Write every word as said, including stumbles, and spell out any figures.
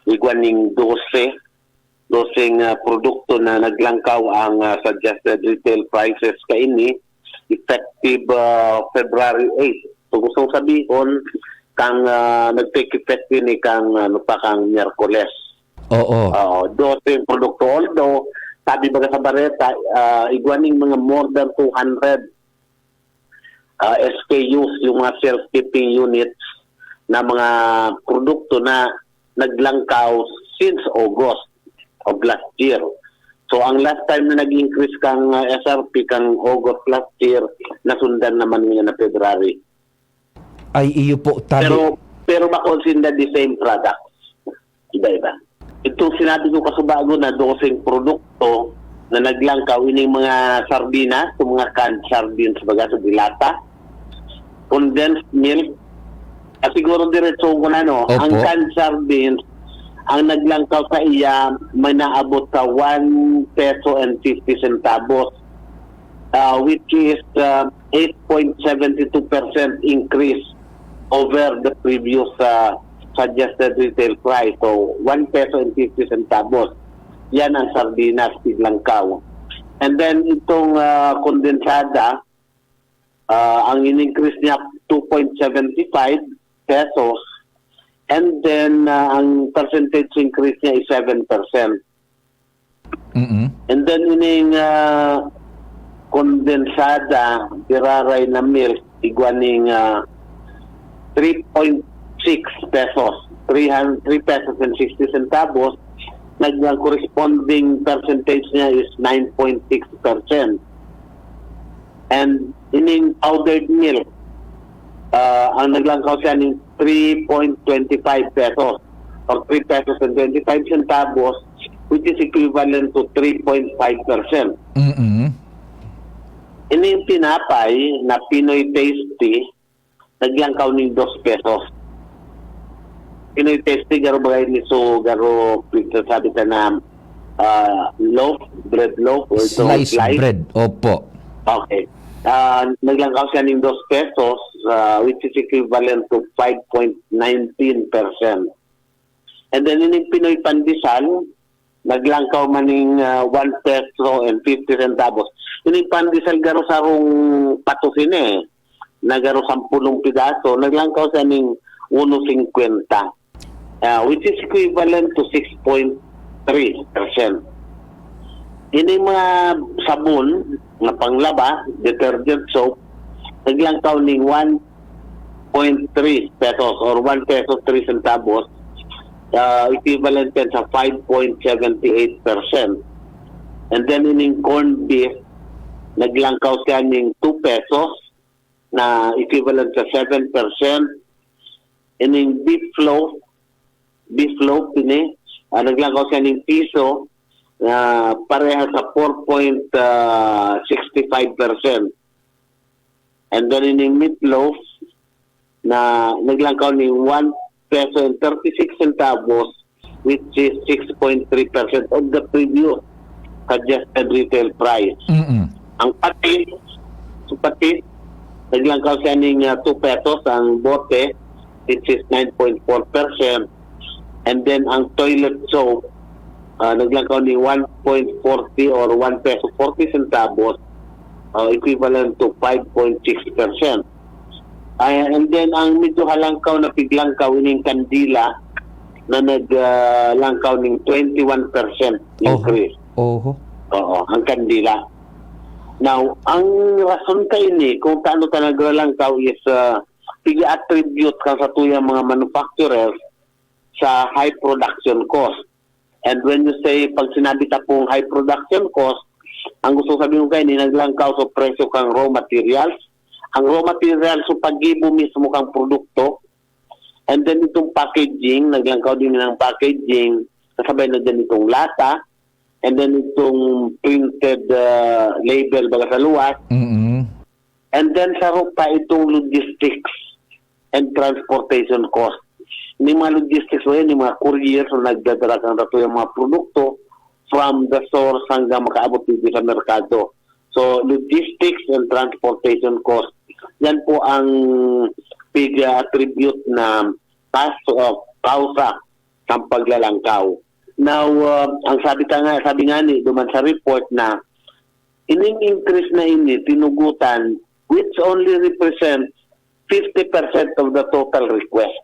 igwa ning dose, doseng, ah, produkto na naglangkaw ang, ah, suggested retail prices kaini, effective, ah, February eight. So, gustong sabihon, kang, ah, nag-take effect ini kang, ano pa, kang Miyerkules. Oo. Oo, doseng produkto. Although, sabi baga sa bareta, ah, igwa ning mga more than two hundred, ah, S K Us, yung mga self-keeping units na mga produkto na naglangkaw since August of last year. So, ang last time na nag-increase kang, ah, S R P kang August last year, nasundan naman niya na February. Ay, iyo po, tabi. Pero, pero bako sinda the same products. Iba-iba. Itong sinabi ko kasubago na doseng produkto na naglangkaw, ining mga sardinas, yung mga canned sardines, baga sa dilata, condensed milk, ah, siguro diretso ko na, no? Opo. Ang canned sardines, ang naglangkaw sa iya, may naabot sa one peso and fifty centavos, ah, which is, ah, eight point seven two percent increase over the previous, ah, suggested retail price. So, one peso and fifty centavos. Yan ang sardinas, naglangkaw. And then, itong, ah, kondensada, ah, ang in-increase niya, two point seven five pesos. And then, ah, ang percentage increase niya is seven percent. Mm-mm. And then, ining, ah, kondensada, diraray na milk, igwa ning, ah, three point six pesos, three hundred, three pesos and sixty centavos, nag-, ang corresponding percentage niya is nine point six percent. And ining powdered milk, ah, ang naglangkaw siya ning three point twenty five pesos or three pesos and twenty five centavos, which is equivalent to three point five percent. Mm-mm. Ining tinapay na Pinoy Tasty, naglangkaw ning dos pesos. Pinoy Tasty, garo bagay ni so, garo, sabi ta na, ah, loaf, bread loaf, or itong Slice slice. bread, opo. Okay. Ah, naglangkaw siya ning dos pesos, ah, which is equivalent to five point nineteen percent. And then, ining Pinoy Pandesal, naglangkaw man ning, ah, one peso and fifty centavos. Ining Pandesal, garo sarong patos ini, eh. Na garo sampulong pidaso, naglangkaw siya ning uno singkwenta, ah, which is equivalent to six point three percent. Ining mga sabon na panglaba, detergent soap, naglangkaw ning one point three pesos or one peso three centavos, ah, equivalent yan sa five point seven eight percent. And then, ining corned beef, naglangkaw siya ning two pesos, na equivalent sa seven percent. Ining beef loaf, beef loaf ini, ah, naglangkaw siya ning piso, na pareha sa four point sixty five percent. And then, ining meatloaf, na naglangkaw ning one peso and thirty six centavos, which is six point three percent of the previous suggested retail price. Mm-mm. Ang patis, ang patis, naglangkaw siya ning, ah, two pesos ang bote, which is nine point four percent. And then, ang toilet soap, ah, naglangkaw ning one point forty or one peso forty centavos, ah, equivalent to five point six percent. Ay, and then, ang medyo halangkaw na piglangkaw, ining kandila na nag, ah, langkaw ning twenty one percent Oho. increase. Oho. Oo, ang kandila. Now, ang rason kaini kung taano ta nagralangkaw is, ah, pig-attribute kan satuyang mga manufacturers sa high production cost. And when you say, pag sinabi ta pong high production cost, ang gusto sabihin ko kaini, naglangkaw sa presyo kang raw materials. Ang raw materials, so paggibo mismo kang produkto. And then itong packaging, naglangkaw din ng packaging, kasabay na din itong lata, and then itong printed, ah, label, baga sa luwas. Mm-mm. And then sa rupa, itong logistics and transportation cost. Yung mga logistics mo yan, yung mga courier, so nagdadala kang dato yung mga produkto from the source hanggang makaabot dito sa merkado. So, logistics and transportation cost. Yan po ang pig-attribute na pas-, uh, kausa kan paglalangkaw. Now, uh, ang sabi ta nga, sabi nga ni duman sa report na ining increase na ini tinugutan, which only represents fifty percent of the total request.